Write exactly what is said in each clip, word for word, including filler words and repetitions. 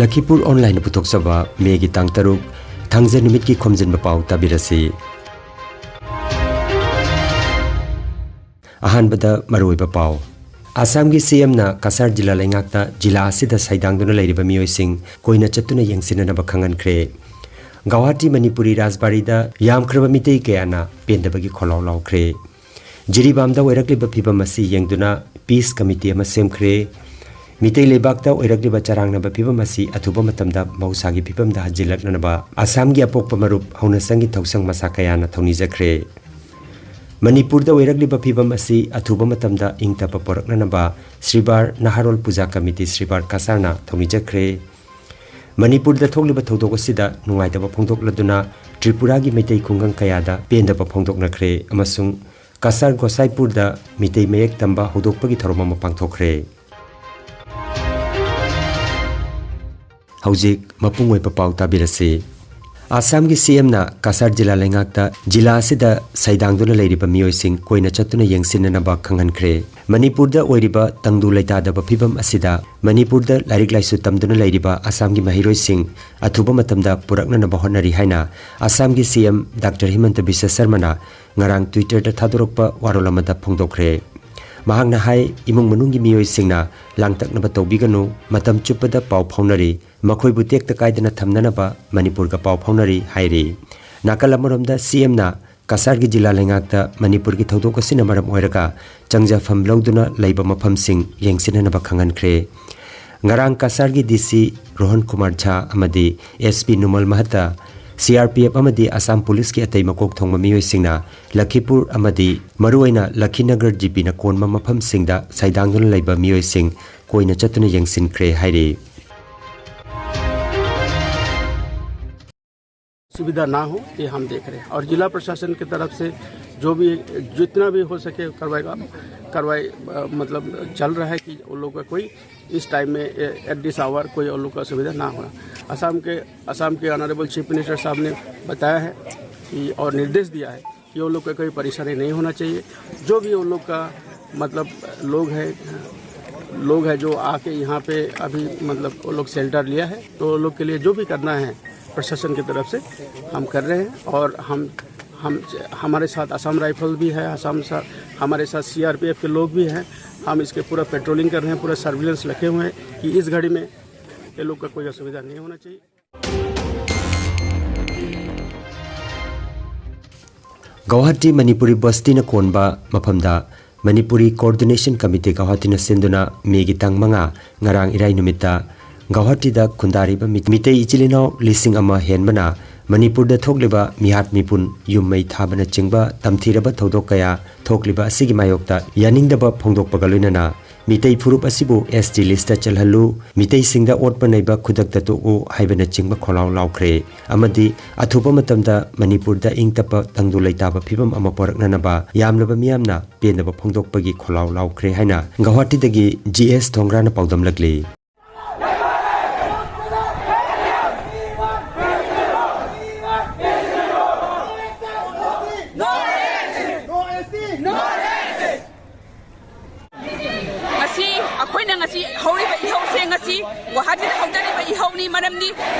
ꯂꯈꯤꯄꯨꯔ ꯑꯣꯟꯂꯥꯏꯟꯅ ꯄꯨꯊꯣꯛꯆꯕ ꯃꯦꯒꯤ ꯇꯥꯡ ꯇꯔꯨꯛ, ꯊꯥꯡꯖ ꯅꯨꯃꯤꯠꯀꯤ ꯈꯣꯝꯖꯤꯟꯕ ꯄꯥꯎ ꯇꯥꯕꯤꯔꯁꯤ꯫ ꯑꯍꯥꯟꯕꯗ ꯃꯔꯨꯑꯣꯏꯕ ꯄꯥꯎ꯫ ꯑꯁꯥꯝꯒꯤ ꯁꯤ ꯑꯦꯝꯅ ꯀꯁꯥꯔ ꯖꯤꯂꯥ ꯂꯩꯉꯥꯛꯇ ꯖꯤꯂꯥ ꯑꯁꯤꯗ ꯁꯩꯗꯥꯡꯗꯨꯅ ꯂꯩꯔꯤꯕ ꯃꯤꯑꯣꯏꯁꯤꯡ ꯀꯣꯏꯅ ꯆꯠꯇꯨꯅ ꯌꯦꯡꯁꯤꯟꯅꯅꯕ ꯈꯪꯍꯟꯈ꯭ꯔꯦ꯫ ꯒꯧꯍꯥꯇꯤ ꯃꯅꯤꯄꯨꯔꯤ ꯔꯥꯖꯕꯥꯔꯤꯗ ꯌꯥꯝꯈ꯭ꯔꯕ ꯃꯤꯇꯩ ꯀꯌꯥꯅ ꯄꯦꯟꯗꯕꯒꯤ ꯈꯣꯜꯂꯥꯎ ꯂꯥꯎꯈ꯭ꯔꯦ꯫ ꯖꯤꯔꯤꯕꯥꯝꯗ ꯑꯣꯏꯔꯛꯂꯤꯕ ꯐꯤꯕꯝ ꯑꯁꯤ ꯌꯦꯡꯗꯨꯅ ꯄꯤꯁ ꯀꯃꯤꯇꯤ ꯑꯃ ꯁꯦꯝꯈ꯭ꯔꯦ꯫ ꯃꯤꯇꯩ ꯂꯩꯕꯥꯛꯇ ꯑꯣꯏꯔꯛꯂꯤꯕ ꯆꯔꯥꯡꯅꯕ ꯐꯤꯕꯝ ꯑꯁꯤ ꯑꯊꯨꯕ ꯃꯇꯝꯗ ꯃꯍꯧꯁꯥꯒꯤ ꯐꯤꯕꯝꯗ ꯍꯟꯖꯤꯜꯂꯛꯅꯅꯕ ꯑꯁꯥꯝꯒꯤ ꯑꯄꯣꯛꯄ ꯃꯔꯨꯞ ꯍꯧꯅꯁꯪꯒꯤ ꯊꯧꯁꯪ ꯃꯁꯥ ꯀꯌꯥꯅ ꯊꯧꯅꯤꯖꯈ꯭ꯔꯦ꯫ ꯃꯅꯤꯄꯨꯔꯗ ꯑꯣꯏꯔꯛꯂꯤꯕ ꯐꯤꯕꯝ ꯑꯁꯤ ꯑꯊꯨꯕ ꯃꯇꯝꯗ ꯏꯪ ꯇꯞꯄ ꯄꯣꯔꯛꯅꯅꯕ ꯁ꯭ꯔꯤꯕꯥꯔ ꯅꯍꯥꯔꯣꯜ ꯄꯨꯖꯥ ꯀꯃꯤꯇꯤ ꯁ꯭ꯔꯤꯕꯥꯔ ꯀꯁꯥꯔꯅ ꯊꯧꯅꯤꯖꯈ꯭ꯔꯦ꯫ ꯃꯅꯤꯄꯨꯔꯗ ꯊꯣꯛꯂꯤꯕ ꯊꯧꯗꯣꯛ ꯑꯁꯤꯗ ꯅꯨꯡꯉꯥꯏꯇꯕ ꯐꯣꯡꯗꯣꯛꯂꯗꯨꯅ ꯇ꯭ꯔꯤꯄꯨꯔꯥꯒꯤ ꯃꯩꯇꯩ ꯈꯨꯡꯒꯪ ꯀꯌꯥꯗ ꯄꯦꯟꯗꯕ ꯐꯣꯡꯗꯣꯛꯅꯈ꯭ꯔꯦ ꯑꯃꯁꯨꯡ ꯀꯁꯥꯔ ꯒꯣꯁꯥꯏꯄꯨꯔꯗ ꯃꯤꯇꯩ ꯃꯌꯦꯛ ꯇꯝꯕ ꯍꯧꯗꯣꯛꯄꯒꯤ ꯊꯧꯔꯝ ꯑꯃ ꯄꯥꯡꯊꯣꯛꯈ꯭ꯔꯦ꯫ ꯍꯧꯖꯤꯛ ꯃꯄꯨꯡ ꯑꯣꯏꯕ ꯄꯥꯎ ꯇꯥꯕꯤꯔꯁꯤ꯫ ꯑꯁꯥꯝꯒꯤ ꯁꯤ ꯑꯦꯝꯅ ꯀꯁꯥꯔ ꯖꯤꯂꯥ ꯂꯩꯉꯥꯛꯇ ꯖꯤꯂꯥ ꯑꯁꯤꯗ ꯁꯩꯗꯥꯡꯗꯨꯅ ꯂꯩꯔꯤꯕ ꯃꯤꯑꯣꯏꯁꯤꯡ ꯀꯣꯏꯅ ꯆꯠꯇꯨꯅ ꯌꯦꯡꯁꯤꯟꯅꯅꯕ ꯈꯪꯍꯟꯈ꯭ꯔꯦ꯫ ꯃꯅꯤꯄꯨꯔꯗ ꯑꯣꯏꯔꯤꯕ ꯇꯪꯗꯨ ꯂꯩꯇꯥꯗꯕ ꯐꯤꯕꯝ ꯑꯁꯤꯗ ꯃꯅꯤꯄꯨꯔꯗ ꯂꯥꯏꯔꯤꯛ ꯂꯥꯏꯁꯨ ꯇꯝꯗꯨꯅ ꯂꯩꯔꯤꯕ ꯑꯁꯥꯝꯒꯤ ꯃꯍꯩꯔꯣꯏꯁꯤꯡ ꯑꯊꯨꯕ ꯃꯇꯝꯗ ꯄꯨꯔꯛꯅꯅꯕ ꯍꯣꯠꯅꯔꯤ ꯍꯥꯏꯅ ꯑꯁꯥꯝꯒꯤ ꯁꯤ ꯑꯦꯝ ꯗꯥꯛꯇꯔ ꯍꯤꯃꯟꯇ ꯕꯤꯁ꯭ꯋ ꯁꯔꯃꯅ ꯉꯔꯥꯡ ꯇ꯭ꯋꯤꯇꯔꯗ ꯊꯥꯗꯣꯔꯛꯄ ꯋꯥꯔꯣꯜ ꯑꯃꯗ ꯐꯣꯡꯗꯣꯛꯈ꯭ꯔꯦ꯫ ꯃꯍꯥꯛꯅ ꯍꯥꯏ, ꯏꯃꯨꯡ ꯃꯅꯨꯡꯒꯤ ꯃꯤꯑꯣꯏꯁꯤꯡꯅ ꯂꯥꯡꯇꯛꯅꯕ ꯇꯧꯕꯤꯒꯅꯨ, ꯃꯇꯝ ꯆꯨꯞꯄꯗ ꯄꯥꯎ ꯐꯥꯎꯅꯔꯤ, ꯃꯈꯣꯏꯕꯨ ꯇꯦꯛꯇ ꯀꯥꯏꯗꯅ ꯊꯝꯅꯅꯕ ꯃꯅꯤꯄꯨꯔꯒ ꯄꯥꯎ ꯐꯥꯎꯅꯔꯤ ꯍꯥꯏꯔꯤ꯫ ꯅꯥꯀꯜ ꯑꯃꯔꯣꯝꯗ ꯁꯤ ꯑꯦꯝꯅ ꯀꯁꯥꯔꯒꯤ ꯖꯤꯂꯥ ꯂꯩꯉꯥꯛꯇ ꯃꯅꯤꯄꯨꯔꯒꯤ ꯊꯧꯗꯣꯛ ꯑꯁꯤꯅ ꯃꯔꯝ ꯑꯣꯏꯔꯒ ꯆꯪꯖꯐꯝ ꯂꯧꯗꯨꯅ ꯂꯩꯕ ꯃꯐꯝꯁꯤꯡ ꯌꯦꯡꯁꯤꯟꯅꯅꯕ ꯈꯪꯍꯟꯈ꯭ꯔꯦ꯫ ꯉꯔꯥꯡ ꯀꯁꯥꯔꯒꯤ ꯗꯤ ꯁꯤ ꯔꯣꯍꯟ ꯀꯨꯃꯥꯔ ꯖꯥ ꯑꯃꯗꯤ S P ꯅꯨꯃꯜ ꯃꯍꯇꯥ, C R P F ꯑꯃꯗꯤ ꯑꯁꯥꯝ ꯄꯨꯂꯤꯁꯀꯤ ꯑꯇꯩ ꯃꯀꯣꯛ ꯊꯣꯡꯕ ꯃꯤꯑꯣꯏꯁꯤꯡꯅ ꯂꯈꯤꯄꯨꯔ ꯑꯃꯗꯤ ꯃꯔꯨꯑꯣꯏꯅ ꯂꯈꯤꯅꯒꯔ ꯖꯤ ꯄꯤꯅ ꯀꯣꯟꯕ ꯃꯐꯝꯁꯤꯡꯗ ꯁꯩꯗꯥꯡꯗꯨꯅ ꯂꯩꯕ ꯃꯤꯑꯣꯏꯁꯤꯡ ꯀꯣꯏꯅ ꯆꯠꯇꯨꯅ ꯌꯦꯡꯁꯤꯟꯈ꯭ꯔꯦ ꯍꯥꯏꯔꯤ꯫ सुविधा ना हो, ये हम देख रहे हैं। और जिला प्रशासन की तरफ से जो भी, जितना भी हो सके, कार्रवाई कार्रवाई अ, मतलब चल रहा है कि उन लोगों का कोई इस टाइम में, एट दिस आवर, कोई उन लोग का असुविधा ना होना। असम के असम के ऑनरेबल चीफ मिनिस्टर साहब ने बताया है कि, और निर्देश दिया है कि उन लोग का कोई परेशानी नहीं होना चाहिए। जो भी उन लोग का मतलब लोग हैं, लोग हैं जो आके यहाँ पे अभी, मतलब, वो लोग शेल्टर लिया है, तो वो लोग के लिए जो भी करना है प्रशासन की तरफ से हम कर रहे हैं। और हम हम हमारे साथ असम राइफल भी है, असम सा, हमारे साथ सीआरपीएफ के लोग भी हैं। हम इसके पूरा पेट्रोलिंग कर रहे हैं, पूरा सर्विलेंस रखे हुए हैं कि इस घड़ी में ये लोग का कोई असुविधा नहीं होना चाहिए। ꯒꯧꯍꯥꯇꯤ ꯃꯅꯤꯄꯨꯔꯤ ꯕꯁꯇꯤꯅ ꯀꯣꯟꯕ ꯃꯐꯝꯗ ꯃꯅꯤꯄꯨꯔꯤ ꯀꯣꯑꯣꯔꯗꯤꯅꯦꯁꯟ ꯀꯃꯤꯇꯤ ꯒꯧꯍꯥꯇꯤꯅ ꯁꯤꯟꯗꯨꯅ ꯃꯦꯒꯤ ꯇꯥꯡ ꯃꯉꯥ, ꯉꯔꯥꯡ ꯏꯔꯥꯏ ꯅꯨꯃꯤꯠꯇ ꯒꯧꯍꯥꯇꯤꯗ ꯈꯨꯟꯗꯥꯔꯤꯕ ꯃꯤ-, ꯃꯤꯇꯩ ꯏꯆꯤꯜ ꯏꯅꯥꯎ ꯂꯤꯁꯤꯡ ꯑꯃ ꯍꯦꯟꯕꯅ ꯃꯅꯤꯄꯨꯔꯗ ꯊꯣꯛꯂꯤꯕ ꯃꯤꯍꯥꯠ ꯃꯤꯄꯨꯟ, ꯌꯨꯝ ꯃꯩ ꯊꯥꯕꯅꯆꯤꯡꯕ ꯇꯝꯊꯤꯔꯕ ꯊꯧꯗꯣꯛ ꯀꯌꯥ ꯊꯣꯛꯂꯤꯕ ꯑꯁꯤꯒꯤ ꯃꯥꯌꯣꯛꯇ ꯌꯥꯅꯤꯡꯗꯕ ꯐꯣꯡꯗꯣꯛꯄꯒ ꯂꯣꯏꯅꯅ ꯃꯤꯇꯩ ꯐꯨꯔꯨꯞ ꯑꯁꯤꯕꯨ ꯑꯦꯁ ꯇꯤ ꯂꯤꯁꯇ ꯆꯜꯍꯜꯂꯨ, ꯃꯤꯇꯩꯁꯤꯡꯗ ꯑꯣꯠꯄ ꯅꯩꯕ ꯈꯨꯗꯛꯇ ꯇꯣꯛꯎ ꯍꯥꯏꯕꯅꯆꯤꯡꯕ ꯈꯣꯜꯂꯥꯎ ꯂꯥꯎꯈ꯭ꯔꯦ꯫ ꯑꯃꯗꯤ ꯑꯊꯨꯕ ꯃꯇꯝꯗ ꯃꯅꯤꯄꯨꯔꯗ ꯏꯪ ꯇꯞꯄ ꯇꯪꯗꯨ ꯂꯩꯇꯥꯕ ꯐꯤꯕꯝ ꯑꯃ ꯄꯣꯔꯛꯅꯅꯕ ꯌꯥꯝꯂꯕ ꯃꯤꯌꯥꯝꯅ ꯄꯦꯟꯗꯕ ꯐꯣꯡꯗꯣꯛꯄꯒꯤ ꯈꯣꯜꯂꯥꯎ ꯂꯥꯎꯈ꯭ꯔꯦ ꯍꯥꯏꯅ ꯒꯧꯍꯥꯇꯤꯗꯒꯤ ꯖꯤ ꯑꯦꯁ ꯊꯣꯡꯒ꯭ꯔꯥꯅ ꯄꯥꯎꯗꯝꯂꯛꯂꯤ꯫ ꯉꯁꯤ ꯑꯩꯈꯣꯏꯅ ꯉꯁꯤ ꯍꯧꯔꯤꯕ ꯏꯍꯧꯁꯦ, ꯉꯁꯤ ꯒꯨꯋꯥꯍꯥꯇꯤꯗ ꯍꯧꯖꯔꯤꯕ ꯏꯍꯧꯅꯤ꯫ ꯃꯔꯝꯗꯤ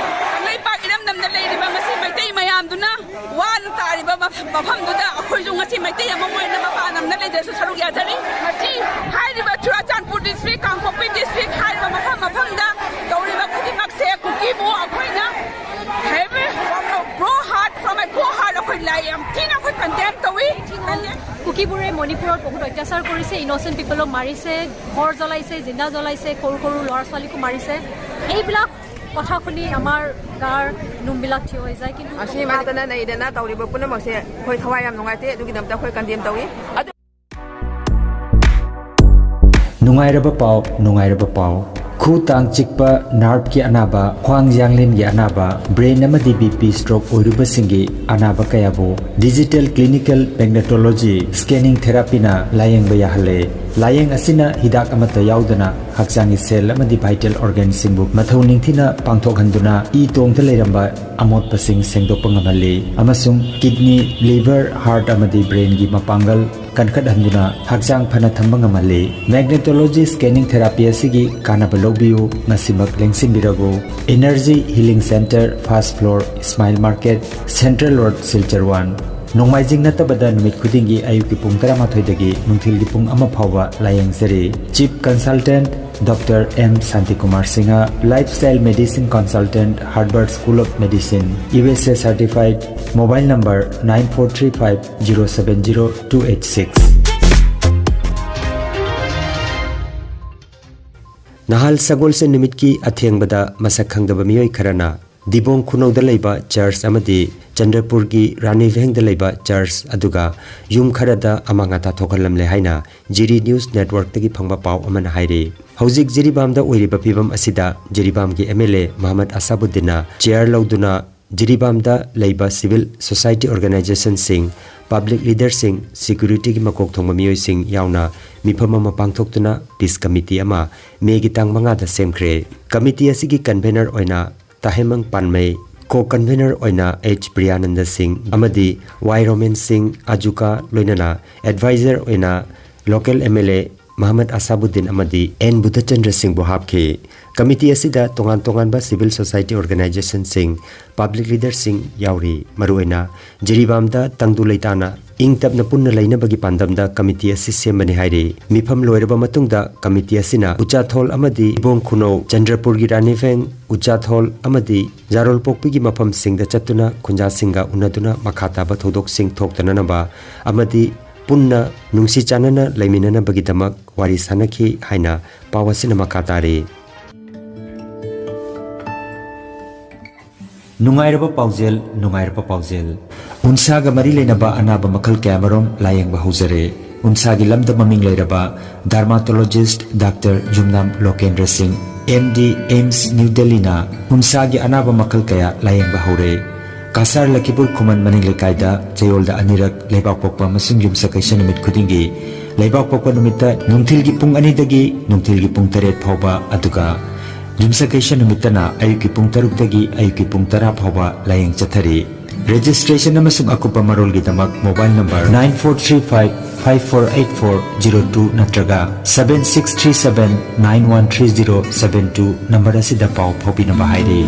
ꯀꯪꯂꯩꯄꯥꯛ ꯏꯔꯝꯗꯝꯗ ꯂꯩꯔꯤꯕ ꯉꯁꯤ ꯃꯩꯇꯩ ꯃꯌꯥꯝꯗꯨꯅ ꯋꯥꯅ ꯇꯥꯔꯤꯕ ꯃꯐꯝꯗꯨꯗ ꯑꯩꯈꯣꯏꯁꯨ ꯉꯁꯤ ꯃꯩꯇꯩ ꯑꯃ ꯑꯣꯏꯅ ꯃꯄꯥꯟ ꯂꯝꯗ ꯂꯩꯗ꯭ꯔꯁꯨ ꯁꯔꯨꯛ ꯌꯥꯖꯔꯤ꯫ ꯉꯁꯤ ꯍꯥꯏꯔꯤꯕ ꯆꯨꯔꯥꯆꯥꯟꯄꯨꯔ ꯗꯤꯁꯇ꯭ꯔꯤꯛ, ꯀꯥꯡꯄꯣꯛꯄꯤ ꯗꯤꯁꯇ꯭ꯔꯤꯛ ꯍꯥꯏꯔꯤꯕ ꯃꯐꯝ ꯃꯐꯝꯗ ꯇꯧꯔꯤꯕ ꯈꯨꯗꯤꯡꯃꯛꯁꯦ ꯀꯨꯀꯤꯕꯨ ꯑꯩꯈꯣꯏꯅ heavy from a bro heart, from a co heart ꯑꯩꯈꯣꯏ ꯂꯥꯏ ꯌꯥꯝ ꯊꯤꯅ ꯑꯩꯈꯣꯏ ꯀꯟꯗꯦꯝ ꯇꯧꯏ꯫ কুকিবোৰে মণিপুৰত বহুত অত্যাচাৰ কৰিছে, ইনচেণ্ট পিপলক মাৰিছে, ঘৰ জ্বলাইছে, জিন্দা জ্বলাইছে, সৰু সৰু ল'ৰা ছোৱালীকো মাৰিছে। এইবিলাক কথা শুনি আমাৰ গাৰ নোমবিলাক থিয় হৈ যায়। কিন্তু ꯑꯁꯤ ꯃꯥꯏꯇꯅ ꯅꯩꯗꯅ ꯇꯧꯔꯤꯕ ꯄꯨꯝꯅꯃꯛꯁꯦ ꯑꯩꯈꯣꯏ ꯊꯋꯥꯏ ꯌꯥꯝ ꯅꯨꯡꯉꯥꯏꯇꯦ꯫ ꯑꯗꯨꯒꯤꯗꯃꯛꯇ ꯑꯩꯈꯣꯏ ꯀꯟꯗꯦꯝ ꯇꯧꯏ꯫ ꯅꯨꯡꯉꯥꯏꯔꯕ ꯄꯥꯎ, ꯅꯨꯡꯉꯥꯏꯔꯕ ꯄꯥꯎ꯫ ꯈꯨ ꯇꯥꯡ ꯆꯤꯛꯄ, ꯅꯥꯔꯚꯀꯤ ꯑꯅꯥꯕ, ꯈ꯭ꯋꯥꯡ ꯌꯥꯡꯂꯦꯟꯒꯤ ꯑꯅꯥꯕ, ꯕ꯭ꯔꯦꯟ ꯑꯃꯗꯤ ꯕꯤ ꯄꯤ ꯁ꯭ꯇ꯭ꯔꯣꯛ ꯑꯣꯏꯔꯨꯕꯁꯤꯡꯒꯤ ꯑꯅꯥꯕ ꯀꯌꯥꯕꯨ ꯗꯤꯖꯤꯇꯦꯜ ꯀ꯭ꯂꯤꯅꯤꯀꯦꯜ ꯃꯦꯒꯅꯦꯇꯣꯂꯣꯖꯤ ꯁ꯭ꯀꯦꯅꯤꯡ ꯊꯦꯔꯥꯄꯤꯅ ꯂꯥꯌꯦꯡꯕ ꯌꯥꯍꯜꯂꯦ꯫ ꯂꯥꯌꯦꯡ ꯑꯁꯤꯅ ꯍꯤꯗꯥꯛ ꯑꯃꯠꯇ ꯌꯥꯎꯗꯅ ꯍꯛꯆꯥꯡꯒꯤ ꯁꯦꯜ ꯑꯃꯗꯤ ꯚꯥꯏꯇꯦꯜ ꯑꯣꯔꯒꯥꯟꯁꯤꯡꯕꯨ ꯃꯊꯧ ꯅꯤꯡꯊꯤꯅ ꯄꯥꯡꯊꯣꯛꯍꯟꯗꯨꯅ ꯏ ꯇꯣꯡꯗ ꯂꯩꯔꯝꯕ ꯑꯃꯣꯠꯄꯁꯤꯡ ꯁꯦꯡꯗꯣꯛꯄ ꯉꯝꯍꯜꯂꯤ ꯑꯃꯁꯨꯡ ꯀꯤꯗꯅꯤ, ꯂꯤꯚꯔ, ꯍꯥꯔꯠ ꯑꯃꯗꯤ ꯕ꯭ꯔꯦꯟꯒꯤ ꯃꯄꯥꯡꯒꯜ ꯀꯟꯈꯠꯍꯟꯗꯨꯅ ꯍꯛꯆꯥꯡ ꯐꯅ ꯊꯝꯕ ꯉꯝꯍꯜꯂꯤ꯫ Magnetology scanning therapy ꯑꯁꯤꯒꯤ ꯀꯥꯟꯅꯕ ꯂꯧꯕꯤꯌꯨ, ꯉꯁꯤꯃꯛ ꯂꯦꯡꯁꯤꯟꯕꯤꯔꯕꯨ꯫ Energy Healing Center, first floor, Smile Market, Central Road, Silchar one꯫ ꯅꯣꯡꯃꯥꯏꯖꯤꯡ ꯅꯠꯇꯕꯗ ꯅꯨꯃꯤꯠ ꯈꯨꯗꯤꯡꯒꯤ ꯑꯌꯨꯛꯀꯤ ꯄꯨꯡ ꯇꯔꯥꯃꯥꯊꯣꯏꯗꯒꯤ ꯅꯨꯡꯊꯤꯜꯒꯤ ꯄꯨꯡ ꯑꯃ ꯐꯥꯎꯕ ꯂꯥꯌꯦꯡꯖꯔꯤ꯫ Chief Consultant Doctor M Santikumar Singha, Lifestyle Medicine Consultant, Harvard School of Medicine, U S A certified, mobile number nine four three five zero seven zero two eight six꯫ ꯅꯍꯥꯜ ꯁꯒꯣꯜꯁꯦꯟ ꯅꯨꯃꯤꯠꯀꯤ ꯑꯊꯦꯡꯕꯗ ꯃꯁꯛ ꯈꯪꯗꯕ ꯃꯤꯑꯣꯏ ꯈꯔꯅ ꯗꯤꯕꯣꯡ ꯈꯨꯅꯧꯗ ꯂꯩꯕ ꯆꯔꯆ ꯑꯃꯗꯤ ꯆꯟꯗ꯭ꯔꯄꯨꯔꯒꯤ ꯔꯥꯅꯤ ꯚꯦꯡꯗ ꯂꯩꯕ ꯆꯔꯆ ꯑꯗꯨꯒ ꯌꯨꯝ ꯈꯔꯗ ꯑꯃꯥꯡ ꯑꯇꯥ ꯊꯣꯛꯍꯜꯂꯝꯂꯦ ꯍꯥꯏꯅ ꯖꯤꯔꯤ ꯅ꯭ꯌꯨꯁ ꯅꯦꯠꯋꯔꯛꯇꯒꯤ ꯐꯪꯕ ꯄꯥꯎ ꯑꯃꯅ ꯍꯥꯏꯔꯤ꯫ ꯍꯧꯖꯤꯛ ꯖꯤꯔꯤꯕꯥꯝꯗ ꯑꯣꯏꯔꯤꯕ ꯐꯤꯕꯝ ꯑꯁꯤꯗ ꯖꯤꯔꯤꯕꯥꯝꯒꯤ M L A ꯃꯍꯃꯗ ꯑꯁꯥꯕꯨꯗꯗꯤꯟꯅ ꯆꯤꯌꯔ ꯂꯧꯗꯨꯅ ꯖꯤꯔꯤꯕꯥꯝꯗ ꯂꯩꯕ civil society organizationꯁꯤꯡ, public leaderꯁꯤꯡ, securityꯒꯤ ꯃꯀꯣꯛ ꯊꯣꯡꯕ ꯃꯤꯑꯣꯏꯁꯤꯡ ꯌꯥꯎꯅ ꯃꯤꯐꯝ ꯑꯃ ꯄꯥꯡꯊꯣꯛꯇꯨꯅ peace committee ꯑꯃ ꯃꯦꯒꯤ ꯇꯥꯡ ꯃꯉꯥꯗ ꯁꯦꯝꯈ꯭ꯔꯦ꯫ Committee ꯑꯁꯤꯒꯤ convener ꯑꯣꯏꯅ ꯇꯥꯍꯦꯃꯪ ꯄꯥꯟꯃꯩ, co-convener ꯑꯣꯏꯅ H ꯄ꯭ꯔꯤꯌꯥꯅꯟꯗ ꯁꯤꯡ ꯑꯃꯗꯤ ꯋꯥꯏ ꯔꯣꯃꯦꯟ ꯁꯤꯡ ꯑꯖꯨꯀꯥ, ꯂꯣꯏꯅꯅ advisor ꯑꯣꯏꯅ local M L A ꯃꯍꯃꯗ ꯑꯁꯥꯕꯨꯗꯗꯤꯟ ꯑꯃꯗꯤ ꯑꯦꯟ ꯕꯨꯙꯆꯟꯗ꯭ꯔ ꯁꯤꯡꯕꯨ ꯍꯥꯞꯈꯤ꯫ Committee ꯑꯁꯤꯗ ꯇꯣꯉꯥꯟ ꯇꯣꯉꯥꯟꯕ civil society organizationꯁꯤꯡ, public leaderꯁꯤꯡ ꯌꯥꯎꯔꯤ꯫ ꯃꯔꯨꯑꯣꯏꯅ ꯖꯤꯔꯤꯕꯥꯝꯗ ꯇꯪꯗꯨ ꯂꯩꯇꯥꯅ ꯏꯪ ꯇꯞꯅ ꯄꯨꯟꯅ ꯂꯩꯅꯕꯒꯤ ꯄꯥꯟꯗꯝꯗ committee ꯑꯁꯤ ꯁꯦꯝꯕꯅꯤ ꯍꯥꯏꯔꯤ꯫ ꯃꯤꯐꯝ ꯂꯣꯏꯔꯕ ꯃꯇꯨꯡꯗ committee ꯑꯁꯤꯅ ꯎꯆꯥꯊꯣꯜ ꯑꯃꯗꯤ ꯏꯕꯣꯡ ꯈꯨꯅꯧ, ꯆꯟꯗ꯭ꯔꯄꯨꯔꯒꯤ ꯔꯥꯅꯤꯚꯦꯡ, ꯎꯆꯥꯊꯣꯜ ꯑꯃꯗꯤ ꯌꯥꯔꯣꯜꯄꯣꯛꯄꯤꯒꯤ ꯃꯐꯝꯁꯤꯡꯗ ꯆꯠꯇꯨꯅ ꯈꯨꯟꯖꯥꯁꯤꯡꯒ ꯎꯅꯗꯨꯅ ꯃꯈꯥ ꯇꯥꯕ ꯊꯧꯗꯣꯛꯁꯤꯡ ꯊꯣꯛꯇꯅꯅꯕ ꯑꯃꯗꯤ ꯄꯨꯟꯅ ꯅꯨꯡꯁꯤ ꯆꯥꯟꯅꯅ ꯂꯩꯃꯤꯟꯅꯅꯕꯒꯤꯗꯃꯛ ꯋꯥꯔꯤ ꯁꯥꯅꯈꯤ ꯍꯥꯏꯅ ꯄꯥꯎ ꯑꯁꯤꯅ ꯃꯈꯥ ꯇꯥꯔꯤ꯫ ꯅꯨꯡꯉꯥꯏꯔꯕ ꯄꯥꯎꯖꯦꯜ, ꯅꯨꯡꯉꯥꯏꯔꯕ ꯄꯥꯎꯖꯦꯜ꯫ ꯎꯟꯁꯥꯒ ꯃꯔꯤ ꯂꯩꯅꯕ ꯑꯅꯥꯕ ꯃꯈꯜ ꯀꯌꯥꯃꯔꯨꯝ ꯂꯥꯌꯦꯡꯕ ꯍꯧꯖꯔꯦ꯫ ꯎꯟꯁꯥꯒꯤ ꯂꯝꯗ ꯃꯃꯤꯡ ꯂꯩꯔꯕ dermatologist Doctor ꯌꯨꯝꯅꯥꯝ ꯂꯣꯀꯦꯟꯗ꯭ꯔ ꯁꯤꯡ, M D, AIIMS, New Delhiꯅ ꯎꯟꯁꯥꯒꯤ ꯑꯅꯥꯕ ꯃꯈꯜ ꯀꯌꯥ ꯂꯥꯌꯦꯡꯕ ꯍꯧꯔꯦ꯫ ꯀꯁꯥꯔ ꯂꯈꯤꯄꯨꯔ ꯈꯨꯃꯟ ꯃꯅꯤꯡ ꯂꯩꯀꯥꯏꯗ ꯆꯌꯣꯜꯗ ꯑꯅꯤꯔꯛ ꯂꯩꯕꯥꯛꯄꯣꯛꯄ ꯑꯃꯁꯨꯡ ꯌꯨꯝꯁꯀꯩꯁ ꯅꯨꯃꯤꯠ ꯈꯨꯗꯤꯡꯒꯤ ꯂꯩꯕꯥꯛꯄꯣꯛꯄ ꯅꯨꯃꯤꯠꯇ ꯅꯨꯡꯊꯤꯜꯒꯤ ꯄꯨꯡ ꯑꯅꯤꯗꯒꯤ ꯅꯨꯡꯊꯤꯜꯒꯤ ꯄꯨꯡ ꯇꯔꯦꯠ ꯐꯥꯎꯕ, ꯑꯗꯨꯒ ꯌꯨꯝꯁꯀꯩꯁ ꯅꯨꯃꯤꯠꯇꯅ ꯑꯌꯨꯛꯀꯤ ꯄꯨꯡ ꯇꯔꯨꯛꯇꯒꯤ ꯑꯌꯨꯛꯀꯤ ꯄꯨꯡ ꯇꯔꯥ ꯐꯥꯎꯕ ꯂꯥꯏꯌꯦꯡ ꯆꯠꯊꯔꯤ꯫ Registration ꯑꯃꯁꯨꯡ ꯑꯀꯨꯞꯄ ꯃꯔꯣꯜꯒꯤꯗꯃꯛ mobile number nine four three five five four eight four zero two ꯅꯠꯇ꯭ꯔꯒ seven six three seven nine one three zero seven two number ꯑꯁꯤꯗ ꯄꯥꯎ ꯐꯥꯎꯕꯤꯅꯕ ꯍꯥꯏꯔꯤ꯫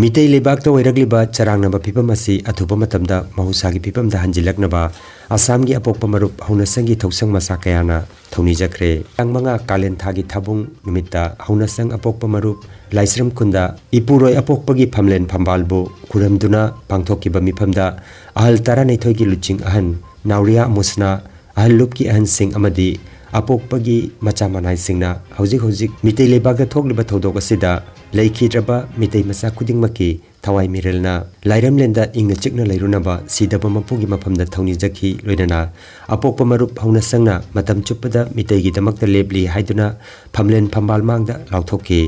ꯃꯤꯇꯩ ꯂꯩꯕꯥꯛꯇ ꯑꯣꯏꯔꯛꯂꯤꯕ ꯆꯔꯥꯡꯅꯕ ꯐꯤꯚꯝ ꯑꯁꯤ ꯑꯊꯨꯕ ꯃꯇꯝꯗ ꯃꯍꯧꯁꯥꯒꯤ ꯐꯤꯚꯝꯗ ꯍꯟꯖꯤꯜꯂꯛꯅꯕ ꯑꯁꯥꯝꯒꯤ ꯑꯄꯣꯛꯄ ꯃꯔꯨꯞ ꯍꯧꯅꯁꯪꯒꯤ ꯊꯧꯁꯪ ꯃꯁꯥ ꯀꯌꯥꯅ ꯊꯧꯅꯤꯖꯈ꯭ꯔꯦ꯫ ꯇꯥꯡ ꯃꯉꯥ ꯀꯥꯂꯦꯟ ꯊꯥꯒꯤ ꯊꯥꯕꯨꯡ ꯅꯨꯃꯤꯠꯇ ꯍꯧꯅꯁꯪ ꯑꯄꯣꯛꯄ ꯃꯔꯨꯞ ꯂꯥꯏꯁ꯭ꯔꯝ ꯈꯨꯟꯗ ꯏꯄꯨꯔꯣꯏ ꯑꯄꯣꯛꯄꯒꯤ ꯐꯝꯂꯦꯟ ꯐꯝꯕꯥꯜꯕꯨ ꯈꯨꯔꯨꯝꯗꯨꯅ ꯄꯥꯡꯊꯣꯛꯈꯤꯕ ꯃꯤꯐꯝꯗ ꯑꯍꯜ ꯇꯔꯥꯅꯤꯊꯣꯏꯒꯤ ꯂꯨꯆꯤꯡ ꯑꯍꯟ ꯅꯥꯎꯔꯤꯌꯥ ꯃꯨꯁꯅꯥ, ꯑꯍꯜ ꯂꯨꯞꯀꯤ ꯑꯍꯟꯁꯤꯡ ꯑꯃꯗꯤ ꯑꯄꯣꯛꯄꯒꯤ ꯃꯆꯥ ꯃꯅꯥꯏꯁꯤꯡꯅ ꯍꯧꯖꯤꯛ ꯍꯧꯖꯤꯛ ꯃꯤꯇꯩ ꯂꯩꯕꯥꯛꯇ ꯊꯣꯛꯂꯤꯕ ꯊꯧꯗꯣꯛ ꯑꯁꯤꯗ ꯂꯩꯈꯤꯗ꯭ꯔꯕ ꯃꯤꯇꯩ ꯃꯆꯥ ꯈꯨꯗꯤꯡꯃꯛꯀꯤ ꯊꯋꯥꯏ ꯃꯤꯔꯦꯜꯅ ꯂꯥꯏꯔꯝꯂꯦꯟꯗ ꯏꯪꯅ ꯆꯤꯛꯅ ꯂꯩꯔꯨꯅꯕ ꯁꯤꯗꯕ ꯃꯄꯨꯒꯤ ꯃꯐꯝꯗ ꯊꯧꯅꯤꯖꯈꯤ꯫ ꯂꯣꯏꯅꯅ ꯑꯄꯣꯛꯄ ꯃꯔꯨꯞ ꯍꯧꯅꯁꯪꯅ ꯃꯇꯝ ꯆꯨꯞꯄꯗ ꯃꯤꯇꯩꯒꯤꯗꯃꯛꯇ ꯂꯦꯞꯂꯤ ꯍꯥꯏꯗꯨꯅ ꯐꯝꯂꯦꯟ ꯐꯝꯕꯥꯜ ꯃꯥꯡꯗ ꯂꯥꯎꯊꯣꯛꯈꯤ꯫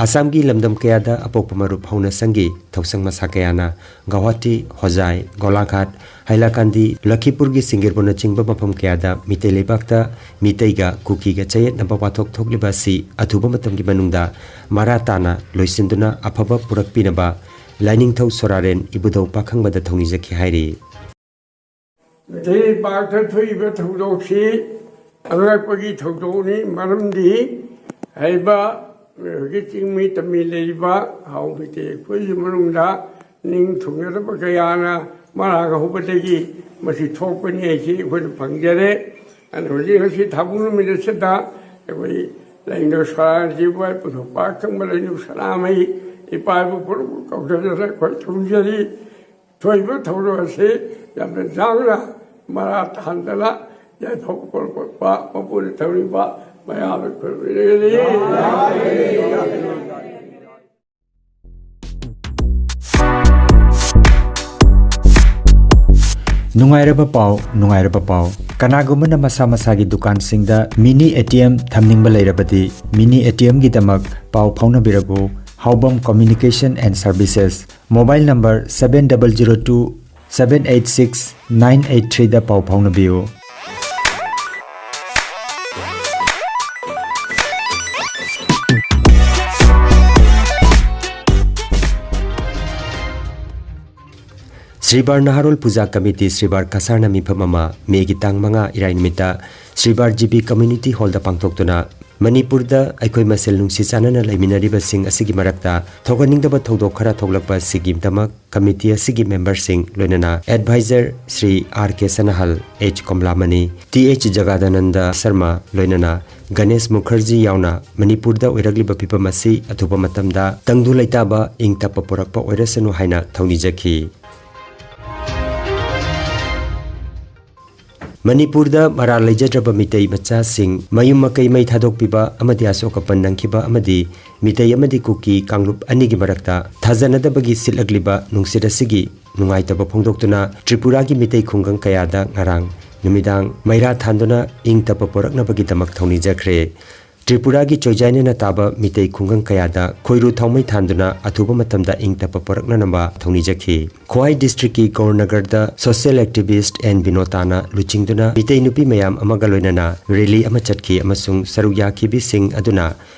ꯑꯁꯥꯝꯒꯤ ꯂꯝꯗꯝ ꯀꯌꯥꯗ ꯑꯄꯣꯛꯄ ꯃꯔꯨꯞ ꯍꯧꯅꯁꯪꯒꯤ ꯊꯧꯁꯪ ꯃꯁꯥ ꯀꯌꯥꯅ ꯒꯧꯍꯥꯇꯤ, ꯍꯣꯖꯥꯏ, ꯒꯣꯂꯥꯘꯥꯠ, ꯍꯥꯏꯂꯥꯀꯥꯟꯗꯤ, ꯂꯈꯤꯄꯨꯔꯒꯤ ꯁꯤꯡꯒꯤꯔꯕꯨꯅꯆꯤꯡꯕ ꯃꯐꯝ ꯀꯌꯥꯗ ꯃꯤꯇꯩ ꯂꯩꯕꯥꯛꯇ ꯃꯤꯇꯩꯒ ꯀꯨꯀꯤꯒ ꯆꯌꯦꯠꯅꯕ ꯋꯥꯊꯣꯛ ꯊꯣꯛꯂꯤꯕ ꯑꯁꯤ ꯑꯊꯨꯕ ꯃꯇꯝꯒꯤ ꯃꯅꯨꯡꯗ ꯃꯔꯥ ꯇꯥꯅ ꯂꯣꯏꯁꯤꯟꯗꯨꯅ ꯑꯐꯕ ꯄꯨꯔꯛꯄꯤꯅꯕ ꯂꯥꯏꯅꯤꯡꯊꯧ ꯁꯣꯔꯥꯔꯦꯟ ꯏꯕꯨꯙꯧ ꯄꯥꯈꯪꯕꯗ ꯊꯧꯅꯤꯖꯈꯤ ꯍꯥꯏꯔꯤ꯫ ꯃꯤꯇꯩ ꯂꯩꯕꯥꯛꯇ ꯊꯣꯛꯏꯕ ꯊꯧꯗꯣꯛꯁꯤ ꯑꯉꯛꯄꯒꯤ ꯊꯧꯗꯣꯛꯅꯤ꯫ ꯃꯔꯝꯗꯤ ꯍꯥꯏꯔꯤꯕ ꯍꯧꯖꯤꯛ ꯆꯤꯡꯃꯤ ꯇꯝꯃꯤ ꯂꯩꯔꯤꯕ ꯍꯥꯎ ꯃꯩꯇꯩ ꯑꯩꯈꯣꯏꯒꯤ ꯃꯅꯨꯡꯗ ꯅꯤꯡ ꯊꯨꯡꯅꯗꯕ ꯀꯌꯥꯅ ꯃꯔꯥꯡ ꯍꯧꯕꯗꯒꯤ ꯃꯁꯤ ꯊꯣꯛꯄꯅꯤ ꯍꯥꯏꯁꯤ ꯑꯩꯈꯣꯏꯅ ꯐꯪꯖꯔꯦ꯫ ꯑꯗꯨꯅ ꯍꯧꯖꯤꯛ ꯉꯁꯤ ꯊꯥꯕꯨ ꯅꯨꯃꯤꯠ ꯑꯁꯤꯗ ꯑꯩꯈꯣꯏ ꯂꯥꯏꯅꯤꯡꯊꯧ ꯁꯣꯔꯥꯔꯦꯟ ꯏꯕꯨꯙꯧ ꯄꯥꯈꯪꯕ ꯂꯥꯏꯅꯤꯡꯊꯧ ꯁꯅꯥꯃꯍꯤ ꯏꯄꯥ ꯏꯄꯨ ꯄꯨꯝꯅꯃꯛꯄꯨ ꯀꯧꯖꯗꯨꯅ ꯑꯩꯈꯣꯏ ꯊꯧꯅꯤꯖꯔꯤ꯫ ꯊꯣꯛꯏꯕ ꯊꯧꯔꯝ ꯑꯁꯤ ꯌꯥꯝꯅ ꯌꯥꯡꯅ ꯃꯔꯥ ꯇꯥꯍꯟꯗꯅ ꯌꯥꯏꯐꯕ ꯄꯨꯔꯛꯄ ꯃꯄꯨꯅ ꯊꯧꯅꯤꯡꯕ ꯃꯌꯥꯝꯅ ꯈꯨꯔꯨꯝꯕꯤꯔꯒꯗꯤ꯫ ꯅꯨꯡꯉꯥꯏꯔꯕ ꯄꯥꯎ, ꯅꯨꯡꯉꯥꯏꯔꯕ ꯄꯥꯎ꯫ ꯀꯅꯥꯒꯨꯝꯕꯅ ꯃꯁꯥ ꯃꯁꯥꯒꯤ ꯗꯨꯀꯥꯟꯁꯤꯡꯗ mini ATM ꯊꯝꯅꯤꯡꯕ ꯂꯩꯔꯕꯗꯤ, mini ATMꯒꯤꯗꯃꯛ ꯄꯥꯎ ꯐꯥꯎꯅꯕꯤꯔꯕꯨ꯫ ꯍꯥꯎꯕꯝ Communication and Services, mobile number seven double zero two seven eight six nine eight three ꯗ ꯄꯥꯎ ꯐꯥꯎꯅꯕꯤꯌꯨ꯫ ꯁ꯭ꯔꯤꯕꯥꯔ ꯅꯍꯥꯔꯣꯜ ꯄꯨꯖꯥ ꯀꯃꯤꯇꯤ, ꯁ꯭ꯔꯤꯕꯥꯔ ꯀꯁꯥꯔꯅ ꯃꯤꯐꯝ ꯑꯃ꯫ ꯃꯦꯒꯤ ꯇꯥꯡ ꯃꯉꯥ, ꯏꯔꯥꯏ ꯅꯨꯃꯤꯠꯇ ꯁ꯭ꯔꯤꯕꯥꯔ ꯖꯤ ꯕꯤ ꯀꯝꯃ꯭ꯌꯨꯅꯤꯇꯤ ꯍꯣꯜꯗ ꯄꯥꯡꯊꯣꯛꯇꯨꯅ ꯃꯅꯤꯄꯨꯔꯗ ꯑꯩꯈꯣꯏ ꯃꯁꯦꯜ ꯅꯨꯡꯁꯤ ꯆꯥꯟꯅꯅ ꯂꯩꯃꯤꯟꯅꯔꯤꯕꯁꯤꯡ ꯑꯁꯤꯒꯤ ꯃꯔꯛꯇ ꯊꯧꯒꯠꯅꯤꯡꯗꯕ ꯊꯧꯗꯣꯛ ꯈꯔ ꯊꯣꯛꯂꯛꯄ ꯑꯁꯤꯒꯤ ꯗꯃꯛ ꯀꯃꯤꯇꯤ ꯑꯁꯤꯒꯤ ꯃꯦꯝꯕꯔꯁꯤꯡ, ꯂꯣꯏꯅꯅ ꯑꯦꯗꯚꯥꯏꯖꯔ ꯁ꯭ꯔꯤ ꯑꯥꯔ ꯀꯦ ꯁꯅꯥꯍꯜ, ꯑꯩꯆ ꯀꯣꯝꯂꯥꯃꯅꯤ, ꯇꯤ ꯑꯩꯆ ꯖꯒꯥꯗꯥꯅꯟꯗ ꯁꯔꯃ, ꯂꯣꯏꯅꯅ ꯒꯅꯦꯁ ꯃꯨꯈꯔꯖꯤ ꯌꯥꯎꯅ ꯃꯅꯤꯄꯨꯔꯗ ꯑꯣꯏꯔꯛꯂꯤꯕ ꯐꯤꯕꯝ ꯑꯁꯤ ꯑꯊꯨꯕ ꯃꯇꯝꯗ ꯇꯪꯗꯨ ꯂꯩꯇꯥꯕ, ꯏꯪ ꯇꯞꯄ ꯄꯨꯔꯛꯄ ꯑꯣꯏꯔꯁꯅꯨ ꯍꯥꯏꯅ ꯊꯧꯅꯤꯖꯈꯤ꯫ ꯃꯅꯤꯄꯨꯔꯗ ꯃꯔꯥꯜ ꯂꯩꯖꯗ꯭ꯔꯕ ꯃꯤꯇꯩ ꯃꯆꯥꯁꯤꯡ ꯃꯌꯨꯝ ꯃꯀꯩ ꯃꯩ ꯊꯥꯗꯣꯛꯄꯤꯕ ꯑꯃꯗꯤ ꯑꯁꯣꯛ ꯑꯄꯟ ꯅꯪꯈꯤꯕ ꯑꯃꯗꯤ ꯃꯤꯇꯩ ꯑꯃꯗꯤ ꯀꯨꯀꯤ ꯀꯥꯡꯂꯨꯞ ꯑꯅꯤꯒꯤ ꯃꯔꯛꯇ ꯊꯥꯖꯅꯗꯕꯒꯤ ꯁꯤꯠꯂꯛꯂꯤꯕ ꯅꯨꯡꯁꯤꯠ ꯑꯁꯤꯒꯤ ꯅꯨꯡꯉꯥꯏꯇꯕ ꯐꯣꯡꯗꯣꯛꯇꯨꯅ ꯇ꯭ꯔꯤꯄꯨꯔꯥꯒꯤ ꯃꯤꯇꯩ ꯈꯨꯡꯒꯪ ꯀꯌꯥꯗ ꯉꯔꯥꯡ ꯅꯨꯃꯤꯗꯥꯡ ꯃꯩꯔꯥ ꯊꯥꯟꯗꯨꯅ ꯏꯪ ꯇꯞꯄ ꯄꯣꯔꯛꯅꯕꯒꯤꯗꯃꯛ ꯊꯧꯅꯤꯖꯈ꯭ꯔꯦ꯫ ꯇ꯭ꯔꯤꯄꯨꯔꯥꯒꯤ ꯆꯣꯏꯖꯥꯏꯅꯅ ꯇꯥꯕ ꯃꯤꯇꯩ ꯈꯨꯡꯒꯪ ꯀꯌꯥꯗ ꯈꯣꯏꯔꯨ ꯊꯥꯎꯃꯩ ꯊꯥꯟꯗꯨꯅ ꯑꯊꯨꯕ ꯃꯇꯝꯗ ꯏꯪ ꯇꯞꯄ ꯄꯣꯔꯛꯅꯅꯕ ꯊꯧꯅꯤꯖꯈꯤ꯫ ꯈ꯭ꯋꯥꯏ ꯗꯤꯁꯇ꯭ꯔꯤꯛꯀꯤ ꯒꯧꯔꯅꯒꯔꯗ ꯁꯣꯁꯤꯌꯦꯜ ꯑꯦꯛꯇꯤꯚꯤꯁ꯭ꯠ ꯑꯦꯟ ꯕꯤꯅꯣꯇꯥꯅ ꯂꯨꯆꯤꯡꯗꯨꯅ ꯃꯤꯇꯩ ꯅꯨꯄꯤ ꯃꯌꯥꯝ ꯑꯃꯒ ꯂꯣꯏꯅꯅ ꯔꯦꯂꯤ ꯑꯃ ꯆꯠꯈꯤ ꯑꯃꯁꯨꯡ ꯁꯔꯨꯛ ꯌꯥꯈꯤꯕꯤꯁꯤꯡ ꯑꯗꯨꯅ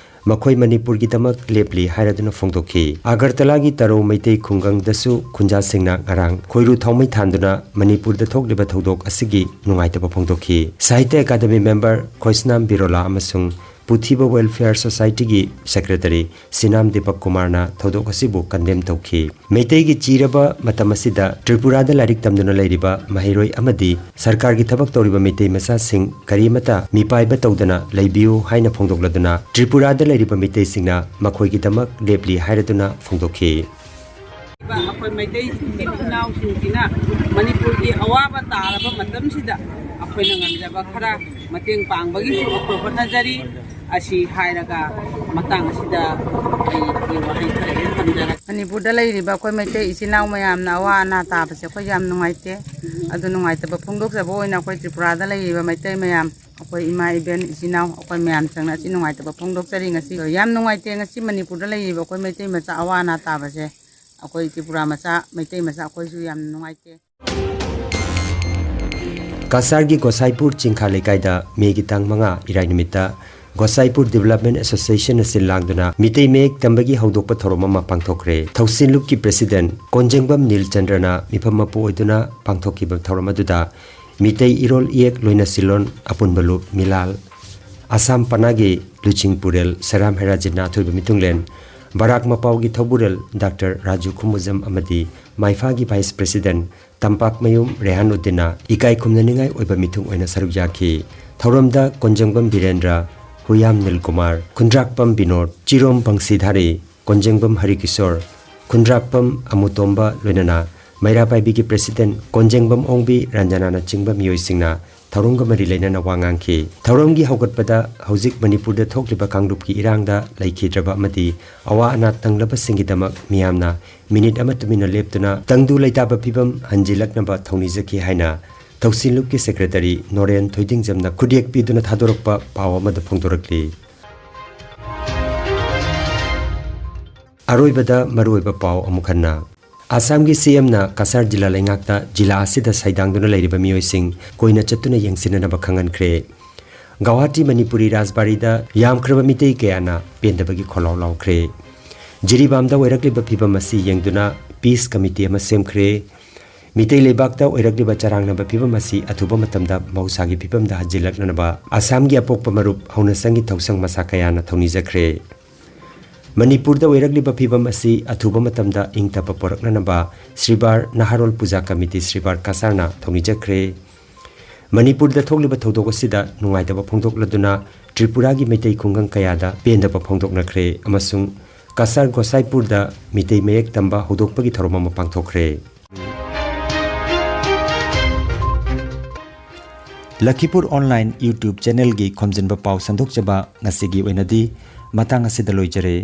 ꯃꯈꯣꯏ ꯃꯅꯤꯄꯨꯔꯒꯤꯗꯃꯛ ꯂꯦꯞꯂꯤ ꯍꯥꯏꯔꯗꯨꯅ ꯐꯣꯡꯗꯣꯛꯈꯤ꯫ ꯑꯒꯔꯇꯂꯥꯒꯤ ꯇꯔꯣ ꯃꯩꯇꯩ ꯈꯨꯡꯒꯪꯗꯁꯨ ꯈꯨꯟꯖꯥꯁꯤꯡꯅ ꯉꯔꯥꯡ ꯈꯣꯏꯔꯨ ꯊꯥꯎꯃꯩ ꯊꯥꯟꯗꯨꯅ ꯃꯅꯤꯄꯨꯔꯗ ꯊꯣꯛꯂꯤꯕ ꯊꯧꯗꯣꯛ ꯑꯁꯤꯒꯤ ꯅꯨꯡꯉꯥꯏꯇꯕ ꯐꯣꯡꯗꯣꯛꯈꯤ꯫ ꯁꯥꯍꯤꯇ꯭ꯌ ꯑꯦꯀꯥꯗꯃꯤ ꯃꯦꯝꯕꯔ ꯈꯣꯏꯁꯅꯥꯝ ꯕꯤꯔꯣꯂꯥ ꯑꯃꯁꯨꯡ ꯄꯨꯊꯤꯕ ꯋꯦꯜꯐꯤꯌꯔ ꯁꯣꯁꯥꯏꯇꯤꯒꯤ ꯁꯦꯀ꯭ꯔꯦꯇꯔꯤ ꯁꯤꯅꯥꯝ ꯗꯤꯄꯛ ꯀꯨꯃꯥꯔꯅ ꯊꯧꯗꯣꯛ ꯑꯁꯤꯕꯨ ꯀꯟꯗꯦꯝ ꯇꯧꯈꯤ꯫ ꯃꯩꯇꯩꯒꯤ ꯆꯤꯔꯕ ꯃꯇꯝ ꯑꯁꯤꯗ ꯇ꯭ꯔꯤꯄꯨꯔꯥꯗ ꯂꯥꯏꯔꯤꯛ ꯇꯝꯗꯨꯅ ꯂꯩꯔꯤꯕ ꯃꯍꯩꯔꯣꯏ ꯑꯃꯗꯤ ꯁꯔꯀꯥꯔꯒꯤ ꯊꯕꯛ ꯇꯧꯔꯤꯕ ꯃꯩꯇꯩ ꯃꯆꯥꯁꯤꯡ ꯀꯔꯤ ꯑꯃꯠꯇ ꯃꯤꯄꯥꯏꯕ ꯇꯧꯗꯅ ꯂꯩꯕꯤꯌꯨ ꯍꯥꯏꯅ ꯐꯣꯡꯗꯣꯛꯂꯗꯨꯅ ꯇ꯭ꯔꯤꯄꯨꯔꯥꯗ ꯂꯩꯔꯤꯕ ꯃꯤꯇꯩꯁꯤꯡꯅ ꯃꯈꯣꯏꯒꯤꯗꯃꯛ ꯂꯦꯞꯂꯤ ꯍꯥꯏꯔꯗꯨꯅ ꯐꯣꯡꯗꯣꯛꯈꯤ꯫ ꯑꯩꯈꯣꯏ ꯃꯩꯇꯩ ꯏꯆꯤꯜ ꯏꯅꯥꯎꯁꯤꯡꯁꯤꯅ ꯃꯅꯤꯄꯨꯔꯒꯤ ꯑꯋꯥꯕ ꯇꯥꯔꯕ ꯃꯇꯝꯁꯤꯗ ꯑꯩꯈꯣꯏꯅ ꯉꯝꯖꯕ ꯈꯔ ꯃꯇꯦꯡ ꯄꯥꯡꯕꯒꯤꯁꯨ ꯑꯩꯈꯣꯏ ꯍꯣꯠꯅꯖꯔꯤ꯫ ꯑꯁꯤ ꯍꯥꯏꯔꯒ ꯃꯇꯥꯡ ꯑꯁꯤꯗ ꯑꯩꯒꯤ ꯋꯥꯍꯩ ꯈꯔ ꯍꯦꯛ ꯊꯝꯖꯔꯛꯀꯦ꯫ ꯃꯅꯤꯄꯨꯔꯗ ꯂꯩꯔꯤꯕ ꯑꯩꯈꯣꯏ ꯃꯩꯇꯩ ꯏꯆꯤꯜ ꯏꯅꯥꯎ ꯃꯌꯥꯝꯅ ꯑꯋꯥ ꯑꯅꯥ ꯇꯥꯕꯁꯦ ꯑꯩꯈꯣꯏ ꯌꯥꯝ ꯅꯨꯡꯉꯥꯏꯇꯦ꯫ ꯑꯗꯨ ꯅꯨꯡꯉꯥꯏꯇꯕ ꯐꯣꯡꯗꯣꯛꯆꯕ ꯑꯣꯏꯅ ꯑꯩꯈꯣꯏ ꯇ꯭ꯔꯤꯄꯨꯔꯥꯗ ꯂꯩꯔꯤꯕ ꯃꯩꯇꯩ ꯃꯌꯥꯝ, ꯑꯩꯈꯣꯏ ꯏꯃꯥ ꯏꯕꯦꯟ ꯏꯆꯤꯜ ꯏꯅꯥꯎ ꯑꯩꯈꯣꯏ ꯃꯌꯥꯝ ꯆꯪꯅ ꯑꯁꯤ ꯅꯨꯡꯉꯥꯏꯇꯕ ꯐꯣꯡꯗꯣꯛꯆꯔꯤ꯫ ꯉꯁꯤ ꯌꯥꯝ ꯅꯨꯡꯉꯥꯏꯇꯦ, ꯉꯁꯤ ꯃꯅꯤꯄꯨꯔꯗ ꯂꯩꯔꯤꯕ ꯑꯩꯈꯣꯏ ꯃꯩꯇꯩ ꯃꯆꯥ ꯑꯋꯥ ꯑꯅꯥ ꯇꯥꯕꯁꯦ꯫ ꯑꯩꯈꯣꯏ ꯇ꯭ꯔꯤꯄꯨꯔꯥ ꯃꯆꯥ, ꯃꯩꯇꯩ ꯃꯆꯥ ꯑꯩꯈꯣꯏꯁꯨ ꯌꯥꯝ ꯅꯨꯡꯉꯥꯏꯇꯦ꯫ ꯀꯁꯥꯔꯒꯤ ꯒꯣꯁꯥꯏꯄꯨꯔ ꯆꯤꯡꯈꯥ ꯂꯩꯀꯥꯏꯗ ꯃꯦꯒꯤ ꯇꯥꯡ ꯃꯉꯥ ꯏꯔꯥꯏ ꯅꯨꯃꯤꯠꯇ ꯒꯣꯁꯥꯏꯄꯨꯔ Development Associationꯅ ꯁꯤꯜ ꯂꯥꯡꯗꯨꯅ ꯃꯤꯇꯩ ꯃꯌꯦꯛ ꯇꯝꯕꯒꯤ ꯍꯧꯗꯣꯛꯄ ꯊꯧꯔꯝ ꯑꯃ ꯄꯥꯡꯊꯣꯛꯈ꯭ꯔꯦ꯫ ꯊꯧꯁꯤꯜ ꯂꯨꯞꯀꯤ President ꯀꯣꯟꯖꯦꯡꯕꯝ ꯅꯤꯜ ꯆꯟꯗ꯭ꯔꯅ ꯃꯤꯐꯝ ꯃꯄꯨ ꯑꯣꯏꯗꯨꯅ ꯄꯥꯡꯊꯣꯛꯈꯤꯕ ꯊꯧꯔꯝ ꯑꯗꯨꯗ ꯃꯤꯇꯩ ꯏꯔꯣꯜ ꯏꯌꯦꯛ ꯂꯣꯏꯅ ꯁꯤꯜꯂꯣꯟ ꯑꯄꯨꯟꯕ ꯂꯨꯞ ꯃꯤꯂꯥꯜ, ꯑꯁꯥꯝ ꯄꯅꯥꯒꯤ ꯂꯨꯆꯤꯡ ꯄꯨꯔꯦꯜ ꯁꯦꯔꯥꯝ ꯍꯦꯔꯥꯖꯤꯠꯅ ꯑꯊꯣꯏꯕ ꯃꯤꯊꯨꯡꯂꯦꯟ, ꯕꯔꯥꯛ ꯃꯄꯥꯎꯒꯤ ꯊꯧꯕꯨꯔꯦꯜ ꯗꯥꯛꯇꯔ ꯔꯥꯖꯨ ꯈꯨꯃꯨꯖꯝ ꯑꯃꯗꯤ ꯃꯥꯏꯐꯥꯒꯤ Vice President ꯇꯝꯄꯥꯛꯃꯌꯨꯝ ꯔꯦꯍꯥꯟ ꯎꯗꯤꯟꯅ ꯏꯀꯥꯏ ꯈꯨꯝꯅꯅꯤꯡꯉꯥꯏ ꯑꯣꯏꯕ ꯃꯤꯊꯨꯡ ꯑꯣꯏꯅ ꯁꯔꯨꯛ ꯌꯥꯈꯤ꯫ ꯊꯧꯔꯝꯗ ꯀꯣꯟꯖꯪꯕꯝ ꯕꯤꯔꯦꯟꯗ꯭ꯔ, ꯍꯨꯌꯥꯝ ꯅꯤꯜꯀꯨꯃꯥꯔ, ꯈꯨꯟꯗ꯭ꯔꯥꯛꯄꯝ ꯕꯤꯅꯣꯗ, ꯆꯤꯔꯣꯝ ꯕꯪꯁꯤꯙꯥꯔꯤ, ꯀꯣꯟꯖꯦꯡꯕꯝ ꯍꯔꯤꯀꯤꯁꯣꯔ, ꯈꯨꯟꯗ꯭ꯔꯥꯛꯄꯝ ꯑꯃꯨꯇꯣꯝꯕ ꯂꯣꯏꯅꯅ ꯃꯩꯔꯥ ꯄꯥꯏꯕꯤꯒꯤ President ꯀꯣꯟꯖꯦꯡꯕꯝ ꯑꯣꯡꯕꯤ ꯔꯟꯖꯅꯥꯅꯆꯤꯡꯕ ꯃꯤꯑꯣꯏꯁꯤꯡꯅ ꯊꯧꯔꯝꯒ ꯃꯔꯤ ꯂꯩꯅꯅ ꯋꯥ ꯉꯥꯡꯈꯤ꯫ ꯊꯧꯔꯝꯒꯤ ꯍꯧꯒꯠꯄꯗ ꯍꯧꯖꯤꯛ ꯃꯅꯤꯄꯨꯔꯗ ꯊꯣꯛꯂꯤꯕ ꯀꯥꯡꯂꯨꯞꯀꯤ ꯏꯔꯥꯡꯗ ꯂꯩꯈꯤꯗ꯭ꯔꯕ ꯑꯃꯗꯤ ꯑꯋꯥ ꯑꯅꯥ ꯇꯪꯂꯕꯁꯤꯡꯒꯤꯗꯃꯛ ꯃꯤꯌꯥꯝꯅ ꯃꯤꯅꯤꯠ ꯑꯃ ꯇꯨꯃꯤꯟꯅ ꯂꯦꯞꯇꯨꯅ ꯇꯪꯗꯨ ꯂꯩꯇꯥꯕ ꯐꯤꯕꯝ ꯍꯟꯖꯤꯜꯂꯛꯅꯕ ꯊꯧꯅꯤꯖꯈꯤ ꯍꯥꯏꯅ ꯊꯧꯁꯤꯜ ꯂꯨꯞꯀꯤ Secretary ꯅꯣꯔꯦꯟ ꯊꯣꯏꯗꯤꯡꯖꯝꯅ ꯈꯨꯠꯌꯦꯛ ꯄꯤꯗꯨꯅ ꯊꯥꯗꯣꯔꯛꯄ ꯄꯥꯎ ꯑꯃꯗ ꯐꯣꯡꯗꯣꯔꯛꯂꯤ꯫ ꯑꯔꯣꯏꯕꯗ ꯃꯔꯨꯑꯣꯏꯕ ꯄꯥꯎ ꯑꯃꯨꯛ ꯍꯟꯅ꯫ ꯑꯁꯥꯝꯒꯤ CMꯅ ꯀꯁꯥꯔ ꯖꯤꯂꯥ ꯂꯩꯉꯥꯛꯇ ꯖꯤꯂꯥ ꯑꯁꯤꯗ ꯁꯩꯗꯥꯡꯗꯨꯅ ꯂꯩꯔꯤꯕ ꯃꯤꯑꯣꯏꯁꯤꯡ ꯀꯣꯏꯅ ꯆꯠꯇꯨꯅ ꯌꯦꯡꯁꯤꯟꯅꯅꯕ ꯈꯪꯍꯟꯈ꯭ꯔꯦ꯫ ꯒꯧꯍꯥꯇꯤ ꯃꯅꯤꯄꯨꯔꯤ ꯔꯥꯖꯕꯥꯔꯤꯗ ꯌꯥꯝꯈ꯭ꯔꯕ ꯃꯤꯇꯩ ꯀꯌꯥꯅ ꯄꯦꯟꯗꯕꯒꯤ ꯈꯣꯜꯂꯥꯎ ꯂꯥꯎꯈ꯭ꯔꯦ꯫ ꯖꯤꯔꯤꯕꯥꯝꯗ ꯑꯣꯏꯔꯛꯂꯤꯕ ꯐꯤꯕꯝ ꯑꯁꯤ ꯌꯦꯡꯗꯨꯅ Peace Committee ꯑꯃ ꯁꯦꯝꯈ꯭ꯔꯦ꯫ ꯃꯤꯇꯩ ꯂꯩꯕꯥꯛꯇ ꯑꯣꯏꯔꯛꯂꯤꯕ ꯆꯔꯥꯡꯅꯕ ꯐꯤꯕꯝ ꯑꯁꯤ ꯑꯊꯨꯕ ꯃꯇꯝꯗ ꯃꯍꯧꯁꯥꯒꯤ ꯐꯤꯕꯝꯗ ꯍꯟꯖꯤꯜꯂꯛꯅꯅꯕ ꯑꯁꯥꯝꯒꯤ ꯑꯄꯣꯛꯄ ꯃꯔꯨꯞ ꯍꯧꯅꯁꯪꯒꯤ ꯊꯧꯁꯪ ꯃꯁꯥ ꯀꯌꯥꯅ ꯊꯧꯅꯤꯖꯈ꯭ꯔꯦ꯫ ꯃꯅꯤꯄꯨꯔꯗ ꯑꯣꯏꯔꯛꯂꯤꯕ ꯐꯤꯕꯝ ꯑꯁꯤ ꯑꯊꯨꯕ ꯃꯇꯝꯗ ꯏꯪ ꯇꯞꯄ ꯄꯣꯔꯛꯅꯅꯕ ꯁ꯭ꯔꯤꯕꯥꯔ ꯅꯍꯥꯔꯣꯜ ꯄꯨꯖꯥ ꯀꯃꯤꯇꯤ ꯁ꯭ꯔꯤꯕꯥꯔ ꯀꯁꯥꯔꯅ ꯊꯧꯅꯤꯖꯈ꯭ꯔꯦ꯫ ꯃꯅꯤꯄꯨꯔꯗ ꯊꯣꯛꯂꯤꯕ ꯊꯧꯗꯣꯛ ꯑꯁꯤꯗ ꯅꯨꯡꯉꯥꯏꯇꯕ ꯐꯣꯡꯗꯣꯛꯂꯗꯨꯅ ꯇ꯭ꯔꯤꯄꯨꯔꯥꯒꯤ ꯃꯩꯇꯩ ꯈꯨꯡꯒꯪ ꯀꯌꯥꯗ ꯄꯦꯟꯗꯕ ꯐꯣꯡꯗꯣꯛꯅꯈ꯭ꯔꯦ ꯑꯃꯁꯨꯡ ꯀꯁꯥꯔ ꯒꯣꯁꯥꯏꯄꯨꯔꯗ ꯃꯤꯇꯩ ꯃꯌꯦꯛ ꯇꯝꯕ ꯍꯧꯗꯣꯛꯄꯒꯤ ꯊꯧꯔꯝ ꯑꯃ ꯄꯥꯡꯊꯣꯛꯈ꯭ꯔꯦ꯫ ꯂꯈꯤꯄꯨꯔ Online YouTube channelꯒꯤ ꯈꯣꯝꯖꯤꯟꯕ ꯄꯥꯎ ꯁꯟꯗꯣꯛꯆꯕ ꯉꯁꯤꯒꯤ ꯑꯣꯏꯅꯗꯤ ꯃꯇꯥꯡ ꯑꯁꯤꯗ ꯂꯣꯏꯖꯔꯦ꯫